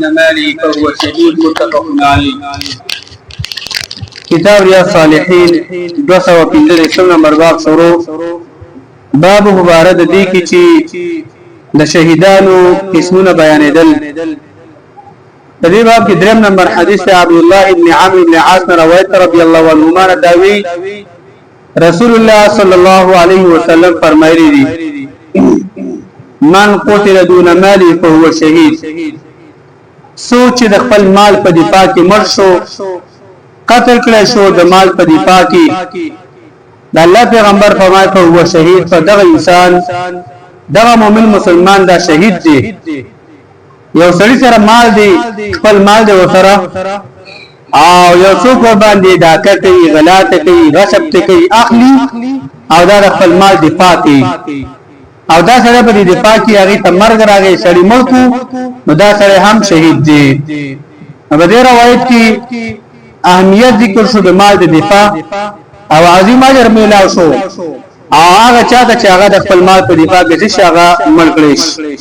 دون ماله فهو شهيد، متفق عليه. کتاب ریاض صالحین 215 نمبر باب شروع. باب مبارک دی کې چې د شهیدانو قسمونه بیانېدل. د دې باب کې دریم نمبر حدیث عبد الله ابن عمرو بن عاص روایت رضی الله عنهما داوی رسول الله صلی الله علیه وسلم فرمایلی دي: من قتل دون مالی فهو شهید. سوچ د خپل مال په دفاع کې مړ شو، قتل کړی شو د مال په دفاع کې، د الله پیغمبر فرمایي: فهو شهید. په دغه انسان، دغه مؤمن مسلمان دا شهید دی. یو سړي سره مال دی، خپل مال دی وسره، او یو څوک باندې ډاکه کوي، غلا کوي، غصب کوي، اخلي، او دا د خپل مال دفاع کوي، او دا سره په دې دفاع کې هغه ته مرګ راغی، سړی مړ کو، نو دا سره هم شهید دی. په دې روایت کې اهمیت ذکر شو د مال د دفاع، او عظیم اجر میلاو شو او هغه چاته چې هغه د خپل مال په دفاع کې چې هغه مړ کړی شي.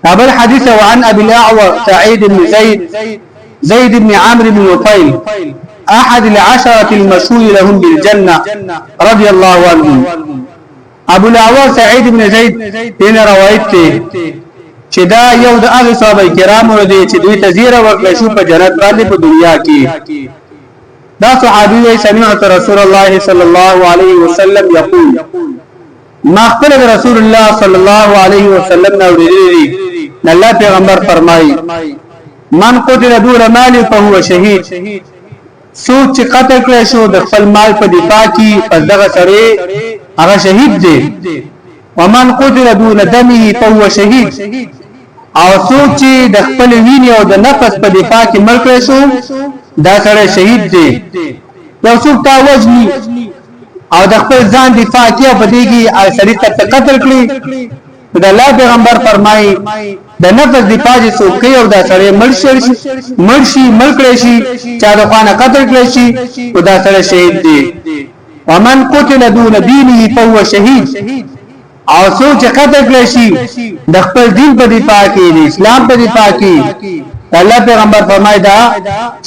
قبل حديث وعن أبي الأعور سعيد بن زيد زيد بن عمرو بن نفيل أحد العشرة المشهور لهم بالجنة رضي الله عنهم. ابو الاعور سعيد بن زيد دین روایت ته چې دا یو د هغه صحابه کرامو دی چې دوی ته زیره ورکړل شو په جنت باندې په دنیا کې. دا صحابي وی: سمعت رسول الله صلی الله علیه وسلم یقول، ما خپل رسول الله صلی الله علیه وسلم نه اورېدلي دي، الله پیغمبر فرمایي: من قتل دون مال فهو شهید. څوک چې قتل کړی شو د خپل مال په دفاع کې، پس دغه سړی هغه شهید دی. ومن قتل دون دمه فهو شهید. او څوک چې د خپل وینې او د نفس په دفاع کې مړ کړی شو، دا سړی شهید دی. یو څوک تا وژني او د خپل ځان دفاع کوي، او په دې کې سړی ته قتل کړي، د الله پیغمبر فرمایي د نفس دفاع چې څوک کوي او دا سړی مړ شي، مړ شي، مړ کړی شي، چا د خوانه قتل کړی شي، او دا سړی شهید دی. ومن قتل دون دینه فهو شهید. او څوک چې قتل کړی شي د خپل دین په دفاع کې، د اسلام په دفاع کې، الله پیغمبر فرمایي دا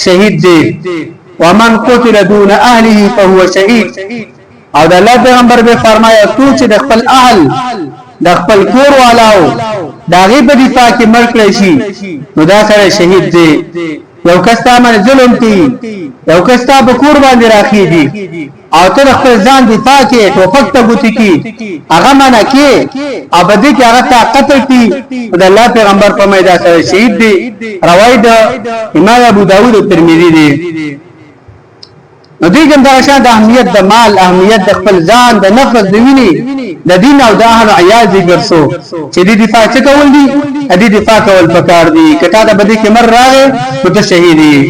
شهید دی. ومن قتل دون اهله فهو شهید. او د الله پیغمبر به فرمایي څوک چې د خپل اهل، د خپل کور والاو د هغې په دفاع کې مړ کړی شي، نو دا سره شهید دی. یو کس تا باندې ظلم کوي، یو کس تا په کور باندې راخیږي، او ته د خپل ځان دفاع کې ټوپک ته ګوتې کی، هغه منع کې، او په دې کې هغه تا قتل کړي، د الله پیغمبر فرمایي دا سره شهید دی. روایت امام ابو داود او ترمذی دی. نو دې کوم دا شان د اهمیت د مال، اهمیت د خپل ځان، د نفس، د ویني، د دین او د اهل عیال ذکر شو چې دې دفاع څه کول دي، دې دفاع کول پکار دي. کته د بدی کې مر راغې نو ته شهید یې.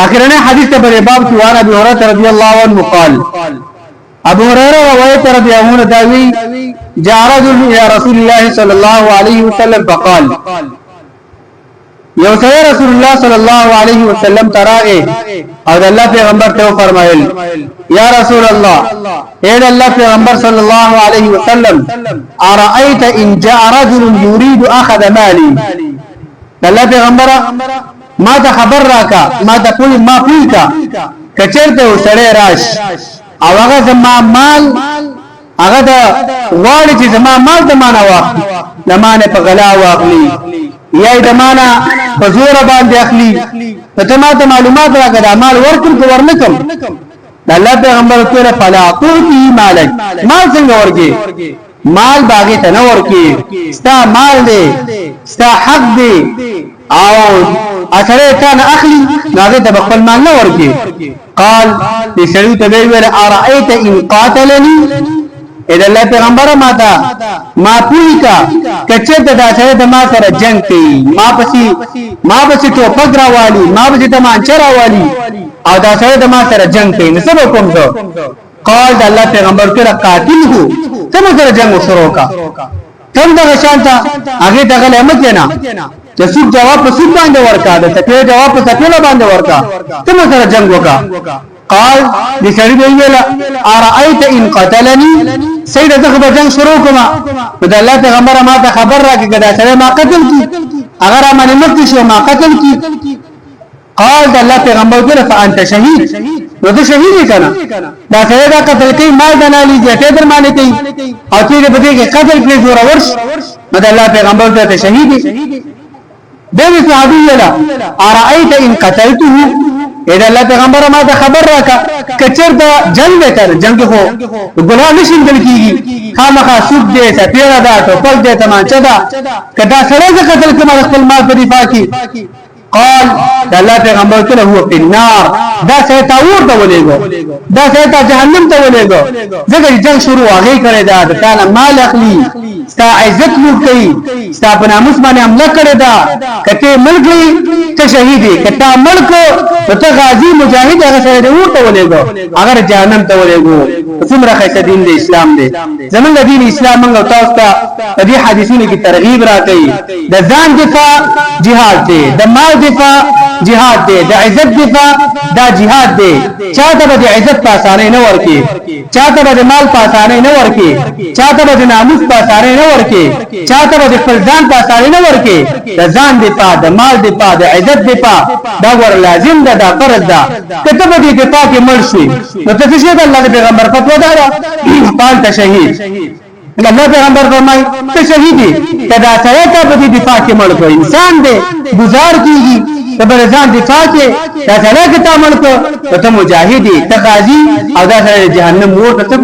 اخرنه حدیث ته پر باب کې وان ابي هريره رضی الله عنه قال، ابو هريره روایت رضی الله عنه داوی: جاء رجل الى رسول الله صلى الله عليه وسلم فقال، یو سړی رسول الله صلی الله علیه وسلم تراغه او د الله پیغمبر ته فرمایل: یا رسول الله، اے د الله پیغمبر صلی الله علیه وسلم، ارایت ان جاء رجل يريد اخذ مالي؟ د الله پیغمبر، ما ته خبر راکا، ما ته پوی، ما پوی کا، کچرته وسړی راش او هغه زما مال، هغه د غواړي چې زما مال د مانه واخلي، د مانه په غلا واخلي یا د مانه په زور باندې اخلي، ته ما ته معلومات راکړه، دا مال ورکړم که ورنکم؟ د الله پیغمبر ته: فلا تعطي مالک. مال څنګه ورکې؟ مال باغی ته نه ورکې. ستا مال دی، ستا حق دی، او اثر تا نه اخلي، نو هغه ته خپل مال نه ورکې. قال، دې سړي ته ویل: ارایت ان قاتلني؟ اې الله پیغمبر، ما ته ما پوي کا، کچته دا سره د ما سره جنگ کوي، ما پسې ټوپک راوالي، ما پسې تمانچه راوالي، او دا سره د ما سره جنگ کوي، نو څه به کوم زه؟ قال، د الله پیغمبر کړه: قاتله. ته سره جنگ شروع کا، تم دغه شانته هغه دغه لمت نه د سود جواب په سود باندې ورکا، د سپیړې جواب په سپیړه باندې ورکا، ته سره جنگ وکا. قال، د سړي به ویل: ارایت ان قتلني؟ سید، زه به جنگ شروع کوم، نو د الله پیغمبر، ما ته خبر راکړه، دا سړی ما قتل کی. هغه را باندې مخکې شو، ما قتل کی. قال، د الله پیغمبر ګره، فانت شهید، نو ته شهید کنه. دا سره دا قتل کوي، مال د نه لې ته در باندې کوي او چې په دې کې قتل کړي زور ورش، نو د الله پیغمبر ته شهید. به صحابي ویلا، ارایت ان قتلته؟ اې الله پیغمبر، ما ته خبر راکا، کچر دا جنگ به کړ، جنگ خو ګناه نشین دل کیږي، خامخا سود دې، سپیره ده، ټوپک دې، تمانچه ده، کدا سره قتل کوم خپل مال په دفاع کې؟ قال، د الله پیغمبر کله، هو فی النار. دا سه تا ور ته ولېګو، دا سه تا جهنم ته ولېګو، ځکه جنگ شروع هغه کړی دا، د تعالی مال اخلي، ستا عزت لوټ کوي، ستا په ناموس باندې حمله کړی دا. کته ملک ته شهید، کته ملک ته غازی مجاهد، هغه سره دی ورته ولېګو، هغه جهنم ته ولېګو. څومره ښایسته دین دی اسلام دی. زمونږ دین اسلام موږ تاسو ته په دې حدیثونو کې ترغیب راکړي. د ځان دفاع جهاد دی، د مال دفاع جهاد دی، د عزت دفاع دا جهاد دی. چاته به د عزت په اسانۍ نه ورکی، چاته به د مال په اسانۍ نه ورکی، چاته به د ناموس په اسانۍ نه ورکی، چاته به د خپل ځان په اسانۍ نه ورکی. د ځان دفاع، د مال دفاع، د عزت دفاع دا ور لازم ده، دا فرض ده. کته په دې دفاع کې مړ شي نو ته څه؟ د الله پیغمبر فتوا ده، پال ته شهید. الله پیغمبر فرمای، ته شهید، ته دا سره ته په دې دفاع کې مړ کړ. انسان دی، گزار کیږي، ته بل ځان دفاع کې دا سره کې تا مړ کړ، ته مجاهد، ته غازی، او دا سره جهنم ور ته څه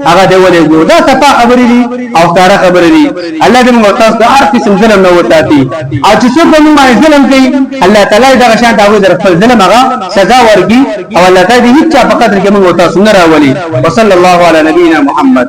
هغه دی ولې ګو. دا صفه خبرې دي او ښکاره خبرې دي. الله دې موږ تاسو د هر قسم ظلم نه وساتي، او چې څوک موږ باندې ظلم کوي، الله تعالی دغه شان ته در خپل ظلم هغه سزا ورکړي، او الله تعالی دې هیڅ په قدر کې موږ تاسو نه راولي. وصلی الله علی نبینا محمد.